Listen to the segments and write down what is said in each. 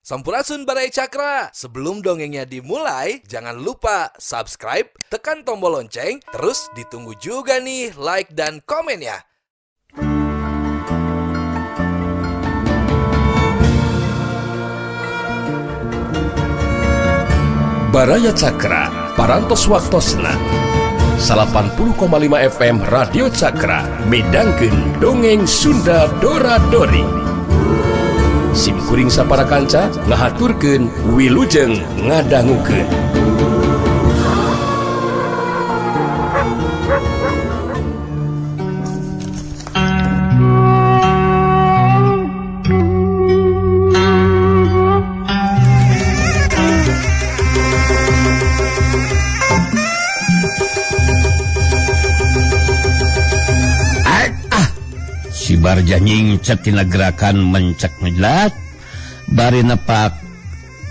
Sampurasun Baraya Cakra. Sebelum dongengnya dimulai, jangan lupa subscribe, tekan tombol lonceng, terus ditunggu juga nih like dan komen ya. Baraya Cakra, Parantos Waktosna 80,5 FM Radio Cakra midangkeun dongeng Sunda Dora Dori. Sim kuring sapara kanca ngahaturkeun wilujeng ngadangukeun. Si Barja nyingcet tina gerakan mencek ngejelat bari nepak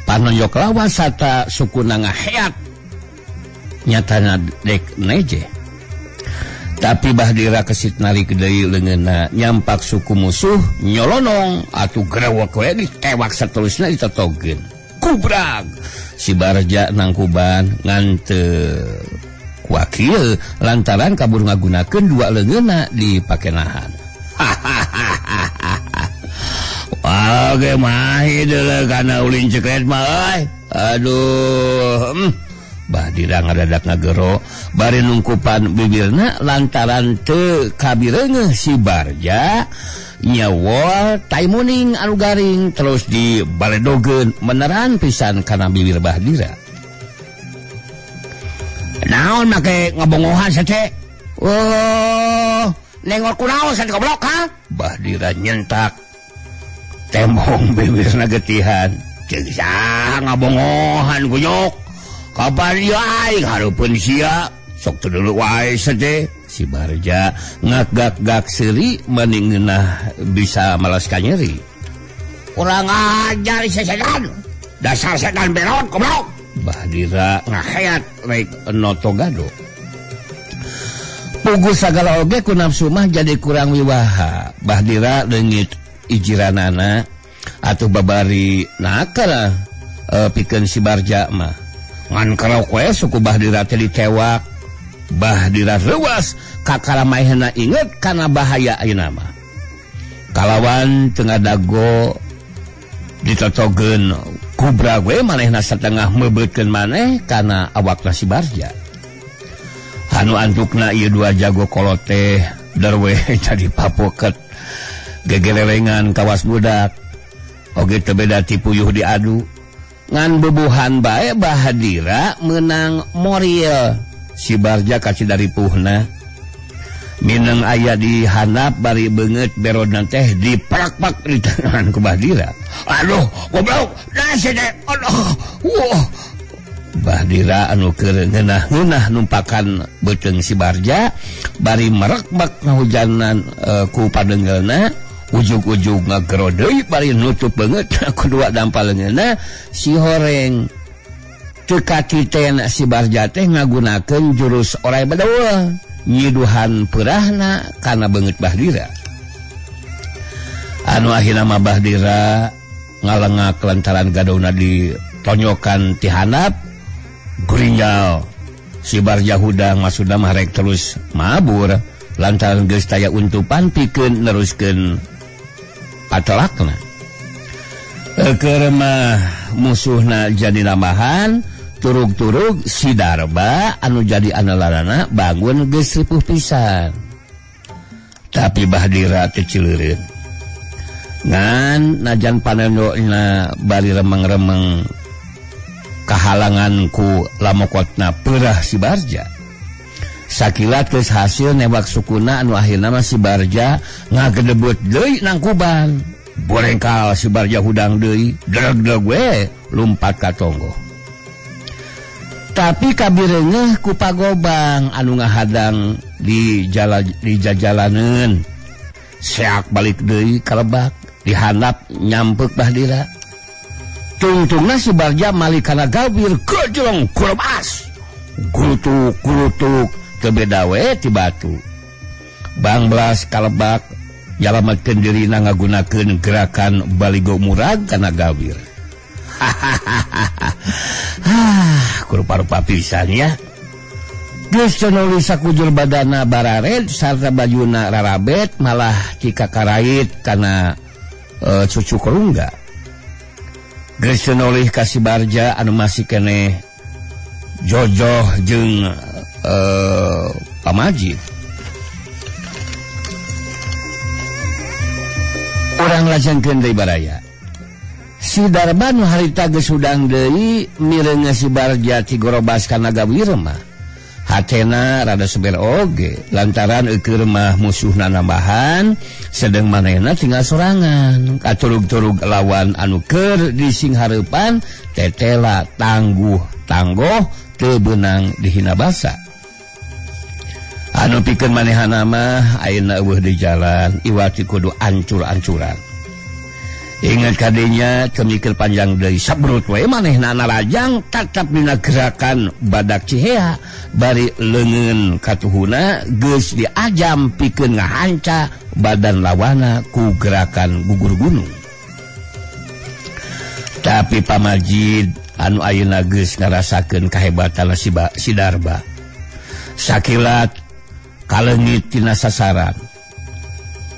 panonjok lawas sata sukuna ngaheat nyatana dek neje. Tapi Bahdira kesit narik deui leungeunna nyampak suku musuh nyolonong atuh grewek we ditewak saterusna ditotogeun. Kubrag si Barja nangkuban ngan teu kuakil lantaran kabur ngagunakeun dua leungeunna dipakenahan. Wah, ge mahi deuleu kana ulin cekret mah euy. Aduh, Bahdira ngadadak ngagero bari nungkupan bibirna lantaran teu kabireungeuh si Barja nyawol tai muning anu garing terus dibaledogeun meneran pisan kana bibir Bahdira. Naon make ngabongohan sate? Oh, nengok kunaon sate goblok ha? Bahdira nyentak tembong bibirna getihan. Ceuk saha ngabongohan guyok. Kapan ieu aing hareupeun sia? Sok teu dulu wae sate. Si Barja ngagak-gak seuri mending ngeunah bisa malas ka nyeri. Urang ajar si setan. Dasar setan berot goblok. Bahdira ngaheat rek noto gado. Pugu sagala oge ku nafsu mah jadi kurang wiwaha. Bahdira leungit ijiranana atuh babari nakal pikeun si Barja mah. Ngan kerok we suku Bahdira teh ditewak. Bahdira reuas kakara maehna inget kana bahaya ayeuna mah. Kalawan teu ngadago ditotogeun kubra we manehna satengah meubeutkeun maneh kana awakna si Barja. Anu antukna ieu dua jago kolot teh derwe jadi papoket gegelelengan kawas budak oge teu beda ti puyuh diadu ngan bubuhan bae Bahdira meunang moril. Si Barja kasih dari puhna mineng aya di handap bari beungeut berodna teh diprak-prak di tangan ku Bahdira. Aduh goblok dasar aduh wah. Bahdira anu keur ngeunah-ngeunah numpakan beuteung si Barja bari merekbek ngahujanan ku padenggelna ujug-ujug ngagero deui bari nutup beungeut ku dua dampal leungeunna si horeng. Teu katiten si Barja teh ngagunakeun jurus oray bedul nyiduhan peurahna kana beungeut Bahdira. Anu akhirna mah Bahdira ngalengak lantaran gadouna ditonyokan ti handap. Gurinjal si Barja hudang masuda mah rek terus mabur lantaran geus taya untupan pikeun neruskeun patelakna. Keur mah musuhna jadi nambahan turug-turug si Darba anu jadi analarana bangun geus ripuh pisan. Tapi Bahdira teu cileureun. Ngan najan panendona bari remeng-remeng kahalangan ku lamokotna peurah si Barja. Sakilat geus hasil newak sukuna anu akhirna mah si Barja ngagedebut deui nangkuban. Borengkal si Barja hudang deui, deg-deg we lumpat ka tonggoh. Tapi kabireungeuh ku pagobang anu ngahadang di jajalaneun. Seak balik deui ka lebak, dihandap nyampeuk Bahdira. Tungtungna si Barja malik kana gawir gejlong kurebas. Gurutuk-gurutuk teu beda we ti batu. Bangbelas kalebak nyalametkeun dirina ngagunakeun gerakan baligo murag kana gawir. Kurupa-rupa pisan ya. Geus cenoli sakujur badana barared sarta bajuna rarabet malah cikakarait kana cucu kerungga. Geus cenolih ka si Barja anu masih keneh jojoh jeung pamajid. Urang lajengkeun deui baraya. Si Darba nu harita geus hudang deui mireunga si Barja cigorobas kana gawir mah. Hatena rada seber oge lantaran eukeur mah musuhna nambahan sedeng manehna tinggal sorangan katurug-turug lawan anu keur dising hareupan tetela tangguh tanggoh teu beunang dihina basa. Anu pikeun manehna mah ayeuna eueuh di jalan iwati kudu ancur-ancuran. Ingat kadinya kemikir panjang deui sabrut we manehna narajang tatap dina gerakan badak cihea bari leungeun katuhuna geus diajam pikeun ngahanca badan lawana ku gerakan gugur gunung. Tapi pamajid anu ayeuna geus ngarasakeun kahebatan si Darba sakilat kaleungit tina sasaran.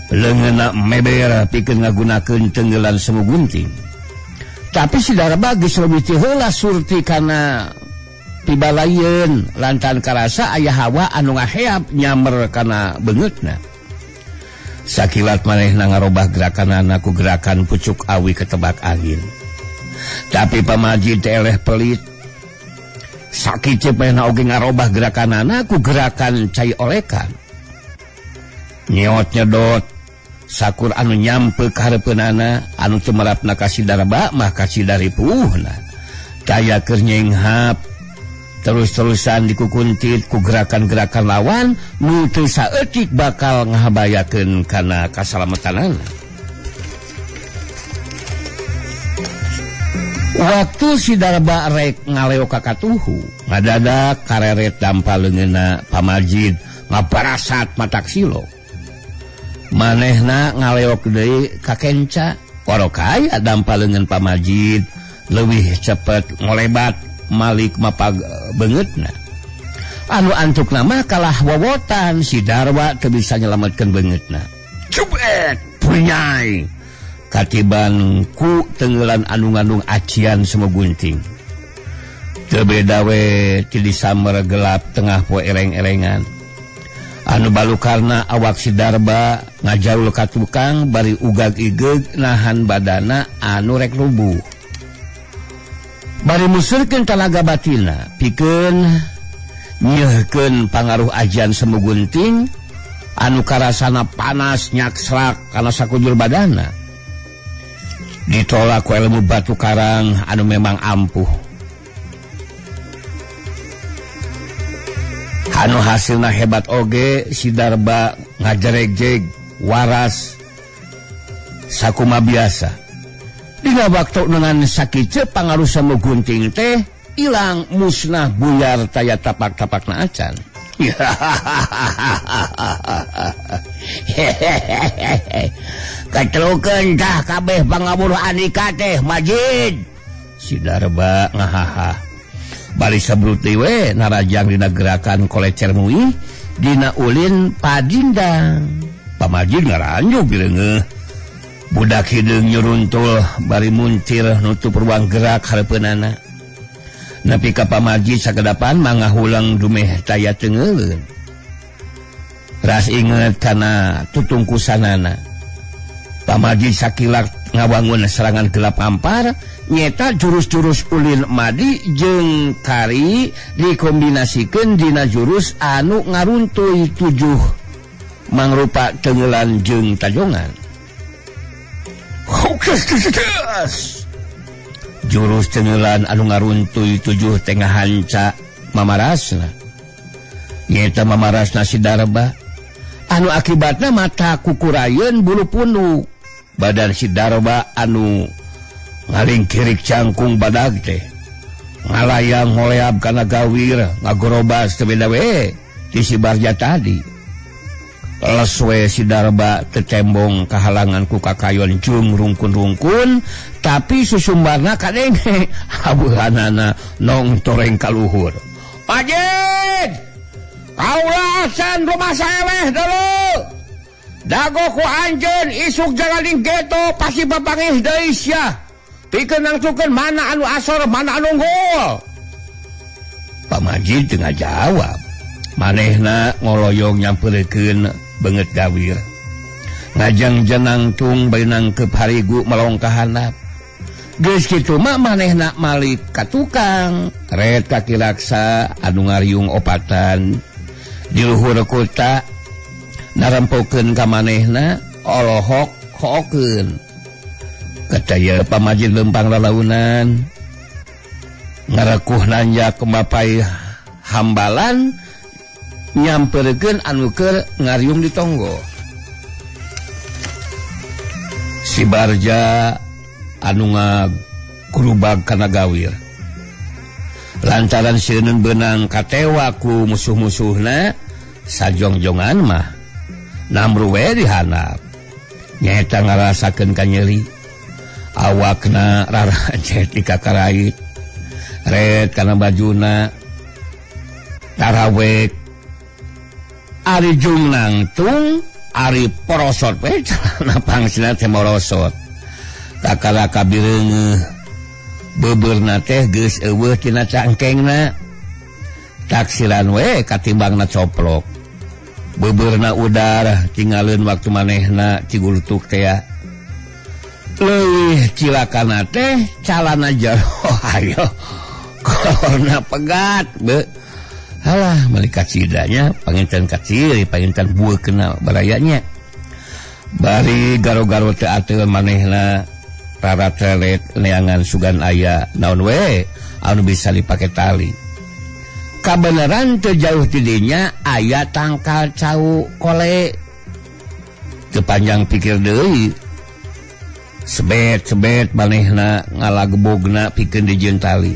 Leungeunna meber pikeun ngagunakeun tenggelan semu gunting. Tapi si Darba geus leuwih ti heula surti kana pibalayeun lantaran karasa aya hawa anu ngaheap nyamer kana beungeutna. Sakilat manehna ngarobah gerakanana ku gerakan pucuk awi ketebak angin. Tapi pamajid teh eleh pelit. Sakiceup manehna oge ngarobah gerakanana ku gerakan cai olekan. Nyeot nyedot sakur anu nyampe kahareupeunana anu tumerapna ka si Darba mah ka si Daripuhna. Taya keur nyenghap terus-terusan dikukuntit ku gerakan-gerakan lawan nu teu saeutik bakal ngahabayakeun kana kasalamatanana. Waktu si Darba rek ngaleo ka katuhu ngadadak kareret dampa leungeunna pamajid ngabarasat matak silo. Manehna ngaleok deui ka kenca korokaya dampa leungeun pamajid leuwih cepet ngolebat malik mapag beungeutna. Anu antukna mah kalah wowotan si Darwa teu bisa nyelametkeun beungeutna. Cubet punyai katiban ku tenggelan anu ngandung acian semu gunting. Teu beda we ti disamer gelap tengah poe ereng-erengan. Anu balukarna awak si Darba ngajaul ka tukang bari ugag-igeug nahan badana anu rek rubuh. Bari musurkeun talaga batina pikeun nyeuhkeun pangaruh ajian semu gunting anu karasana panas nyaksrak kana sakujur badana. Ditolak ku ilmu batu karang anu memang ampuh. Anu hasilna hebat oge si Darba ngajeregjeg waras sakuma biasa. Dina waktu dengan sakice pangaruh semu gunting teh ilang musnah buyar taya tapak-tapakna acan. Ketelukeun tah kabeh pangabur Andika teh Majid. Si Darba ngahaha. Bari sabrut deui we narajang dina gerakan kolecer mui dina ulin padindang. Pamajid ngaranjuk direungeuh. Budak hideung nyuruntul bari muncir nutup ruang gerak hareupeunana. Nepi ka pamajid sakedapan mangahulang dumeh taya teungeuleun. Ras inget kana tutungkusanana. Pamajid sakilak ngawangun serangan gelap ampar nyeta jurus-jurus ulin madi jeung kari dikombinasikeun dina jurus anu ngaruntuy tujuh mangrupa tenggelan jeung tajongan. Jurus tenggelan anu ngaruntuy tujuh tengah hanca mamarasna. Nyeta mamarasna si Darba anu akibatna mata kukurayeun bulu punuk. Badan si Darba anu ngalingkirik cangkung badag teh ngalayang ngoleab kana gawir ngagorobas teu beda we ti si Barja tadi. Leswe si Darba tetembong kahalangan ku kakayon jung rungkun-rungkun tapi susumbarna kadenge abuhanana nong toreng kaluhur. Pajid! Kaulasan rumah seweh dulu. Dago ku anjeun isuk jangan di geto pasti papangih deui sia. Pikeun nangtukeun mana anu asor mana anu unggul. Pak Majid teu ngajawab. Manehna ngoloyong nyampeurekeun beungeut gawir. Ngajang jenangtung bari nangkep harigu melong ka handap. Geus kitu mah manehna malik ka tukang. Ret kaki laksa anu ngariung opatan di luhur kota narempokeun ka manehna olohok hookeun. Kataya Pak Majid lempang lalaunan ngarekuh nanjak mapai hambalan nyamperkeun anu keur ngariung di tonggo. Si Barja anu ngagrubag kana gawir lantaran sieun beunang katewa ku musuh-musuhna sajongjongan mah namru we dihandap nyaeta ngarasakeun kanyeri awakna rarancet di kakarait ret kana bajuna tarawek ari jung nangtung ari porosot we celana pangsina teh morosot kakara kabireungeuh beubeurna teh geus eueuh tina cangkengna taksiran we katimbangna coplok beubeurna udar tinggalin waktu manehna cigulutuk teh leuwih cilakana teh calana jero ayo korna pegat be halah malikat sidanya panginten kaciri panginten bueuh kena barayanya bari garo-garo teu ateul manehna raratelet neangan sugan aya naon we anu bisa dipake tali kabeneran teu jauh ti dinya aya tangkal cau kole teu panjang pikir deui sebet-sebet manehna ngalagebogna pikeun dijieun tali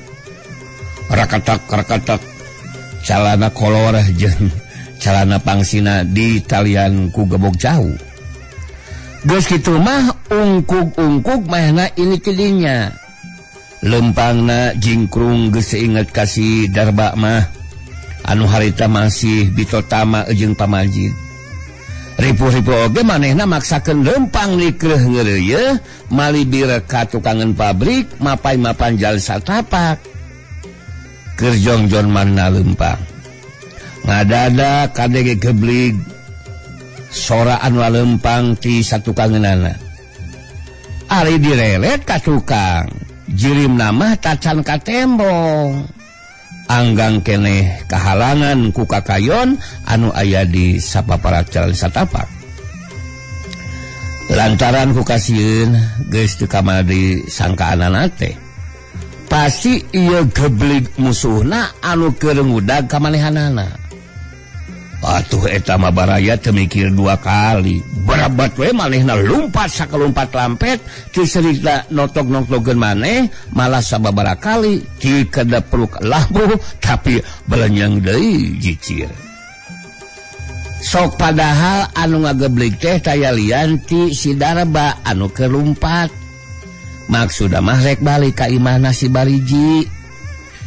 rakatak-rakatak calana kolor jeung calana pangsina di talian ku gebog cau. Geus kitu mah ungkug-ungkug manehna ini tidinya lempangna jingkrung geus inget ka si Darba mah anu harita masih bitotama jeung pamajid. Ripuh-ripuh oge manehna maksakeun lempang nikreuh ngeureuyeuh malibir ka tukangan pabrik mapai-mapan jalan satapak. Keur jongjon manna lempang ngadada kadege geblig soraan walempang ti satukangeunana. Ari direlet ka tukang jirimna mah tacan ka tembong anggang keneh kahalangan ku kakayon anu aya di sapapara jalan satapak. Lantaran ku kasieun geus teu kamari sangkaanana teh pasti ieu geblig musuhna anu keur ngudag ka manehanana. Atuh eta mah baraya teu mikir dua kali. Berabat we manehna lumpat sakalumpat lampet teu serita notok-notokkeun maneh malah sababaraha kali ti kadepruk lampu tapi belenyeng deui jicir. Sok padahal anu ngageblig teh taya lian ti si Darba anu keur lumpat. Maksudna mah rek balik ka imahna si Bariji.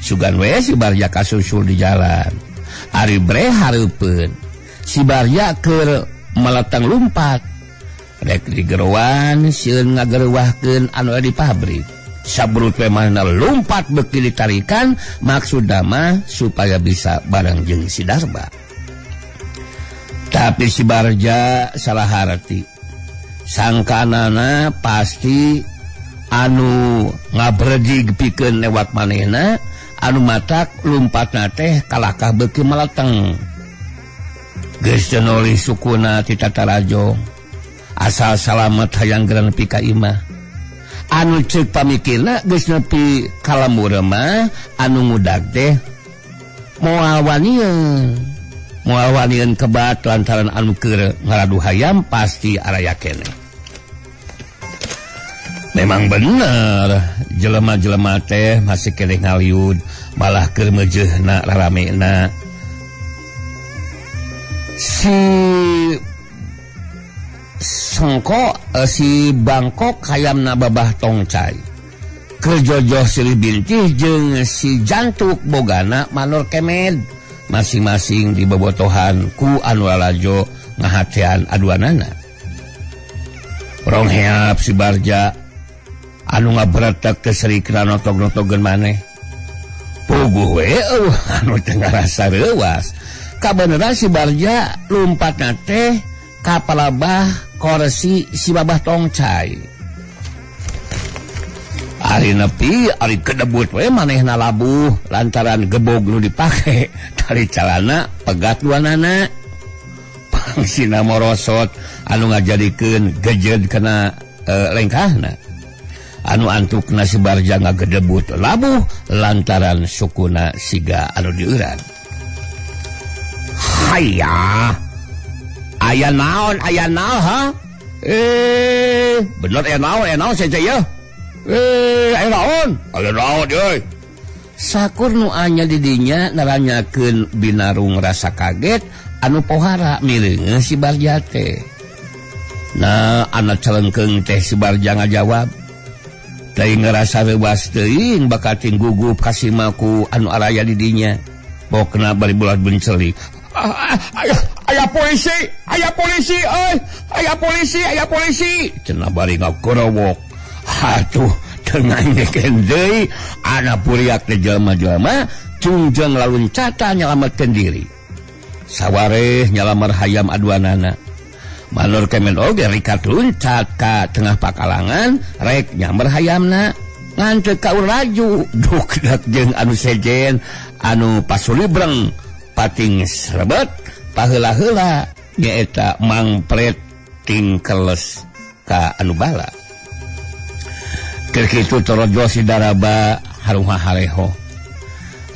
Sugan we si Barja kasusul di jalan. Ari bre hareupeun si Barja keur meletang lumpat rek digerowan sieun ngagereuwahkeun anu di pabrik. Sabrut we manehna lumpat beuki ditarikan maksudna mah supaya bisa bareng jeung si Darba. Tapi si Barja salah harti. Sangkanana pasti anu ngabredig pikeun lewat manehna anu matak lumpatna teh kalakah beuki meleteng. Geus teu nolih sukuna ti tatarajo asal salamet hayang geura nepi ka imah. Anu ceuk pamikirna geus nepi ka lembur mah anu ngudag teh moal wanieun. Moal wanieun kebat lantaran anu keur ngaradu hayam pasti araya keneh. Memang bener jelema-jelema teh masih keneh ngaliud malah keur meujeuhna raramena. Si Sengko si Bangkok hayamna Babah Tongcai. Kejojoh silih bintih jeung si Jantuk bogana Manur Kemed masing-masing dibobotohan ku anu lalajo ngahatean aduanana. Rongheap si Barja anu ngabretek teh serikna notog-notogeun maneh. Puguh we eueuh anu teu ngarasa reuwas. Kabeneran si Barja lumpatna teh ka palabah korsi si Babah Tongcai. Ari nepi ari kedebut we manehna labuh lantaran gebog nu dipake tali calana pegat duanana. Pangsina morosot anu ngajadikeun gejed kana lengkahna. Anu antukna si Barja ngagedebut labuh lantaran sukuna siga anu dieuran. Hayya. Aya naon ha? Bener aya naon saja ya. Aya naon euy. Sakur nu anya di dinya naranyakeun binarung rasa kaget anu pohara mireungeun si Barja teh. Nah, anak celengkeung teh si Barja ngajawab. Teuing ngarasa reuwas teuing bakating gugup kasima ku anu araya di dinya. Pokna bari bulat bencelik. Aya polisi, euy, aya polisi. Cenah bari ngakorowok. Atuh teu nganyekeun deui ana puriak teh jelema-jelema cungjeng laluncatan nyalametkeun diri. Sawareh nyalamar hayam aduanana. Manur Kemen oge rikat luncat ka tengah pakalangan rek nyamber hayamna. Ngan teu kauraju dukdak jeung anu sejen anu pasulibreng pating srebet paheula-heula nyaeta mangpret tingkeles ka anu bala. Keur kitu torojo si Daraba haruha hareho.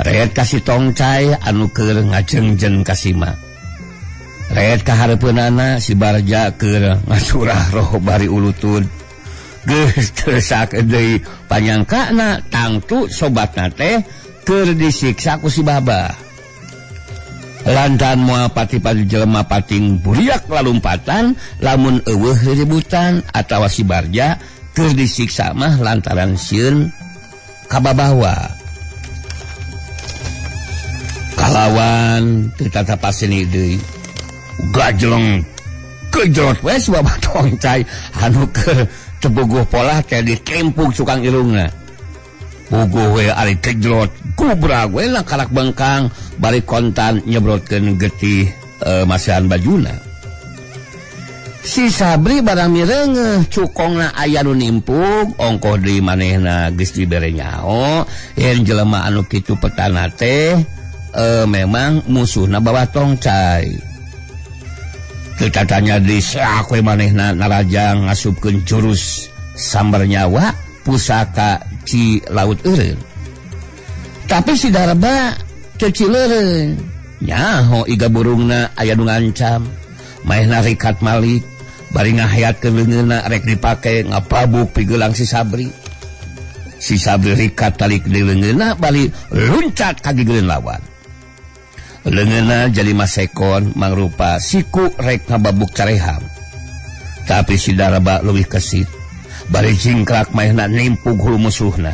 Reet ka si Tongcai anu keur ngajengjen ka sima. Reet ka hareupeunana si Barja keur ngasurah roh bari ulutun. Geus teu sakedeui panyangkana tangtu sobatna teh keur disiksa ku si Babah. Lantaran moal pati-pati jelema pating buriak lalumpatan lamun eueuh riributan atawa si Barja keur disiksa mah lantaran sieun kababawa. Kalawan teu tatapaseni deui. Gajleng kejrot we si Babah Tongcai anu keur tebuguh polah teh ditempug cukang irungna. Puguh we ari kejrot gubrak we langkarak bengkang bari kontan nyebrotkeun getih masihan bajuna. Si Sabri barang mireungeuh cukongna aya nu nimpug ongkoh deui manehna geus dibere nyaho yen jelema anu kitu petana teh memang musuhna Babah Tongcai. Teu tatanya diseak we manehna narajang ngasupkeun jurus sambar nyawa pusaka Ci Laut Eureun. Tapi si Darba teu cileureun. Nyaho iga burungna aya nu ngancam. Manehna rikat malik bari ngahayatkeun leungeunna rek dipake ngapabuk pigelang si Sabri. Si Sabri rikat talik di leungeunna bari luncat ka gigireun lawan. Leungeunna jadi masekon mangrupa siku rek ngababuk careham. Tapi si Darba leuwih kesit. Bari jingkrak manehna nimpug hulu musuhna.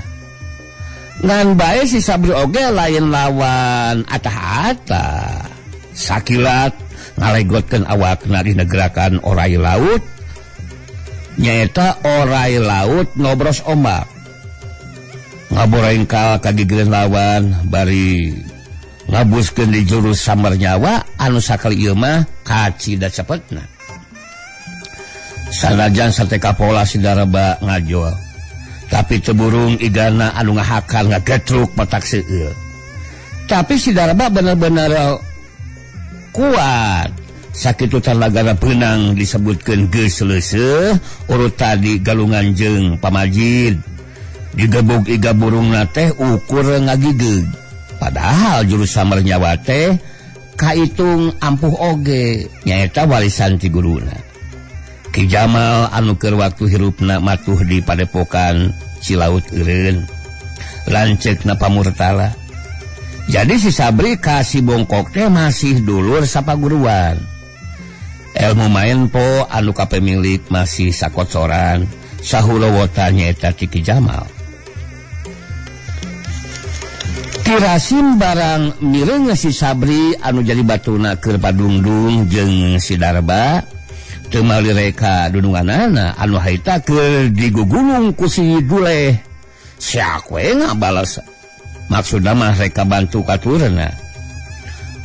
Ngan bae si Sabri oge lain lawan atah-atah. Sakilat ngalegotkeun awakna dina gerakan orai laut. Nyaeta orai laut ngobros ombak. Ngaborengkal ka gigireun lawan bari ngabuskeun di jurus sambar nyawa anu sakali ieu mah kacida cepetna. Sanajan sateka pola si Darba ngajol, tapi teu burung igana anu ngahakan ngagetruk matak seueur. Tapi si Darba bener-bener kuat. Sakitu talagana peunang disebutkeun geus leuseuh urut tadi galungan jeung pamajid. Digebug iga burungna teh ukur ngagigeg. Padahal jurus samar nyawa teh kaitung ampuh oge nyaeta warisan ti guruna. Ki Jamal anu keur waktu hirupna matuh di padepokan Cilaut Eureun lanceukna Pamurtala. Jadi si Sabri ka si Bongkok teh masih dulur sapaguruan. Ilmu main po anu kapemilik masih sakocoran sahulowota nyaeta ti Ki Jamal. Kirasim barang mireng si Sabri anu jadi batuna keur padungdung jeung si Darba teu meuli reka dununganana anu harita keur digugulung ku si Duleh. Siak we ngabales maksudna mah reka bantu katurna.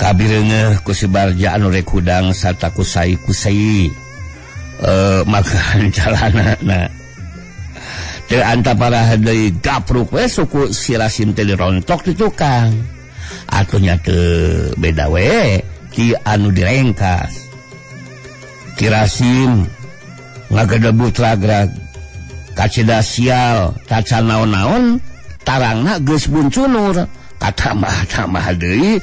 Kabireungeuh ku si Barja anu rek hudang sarta ku sai-kusai makan calanana. Teu antapara deui gapruk we suku si Rasim teh dirontok di tukang. Atuh nya teu beda we ti anu direngkas. Ki Rasim ngagedebut ragrag kacida sial tacan naon-naon tarangna geus buncunur katambah-tambah deui.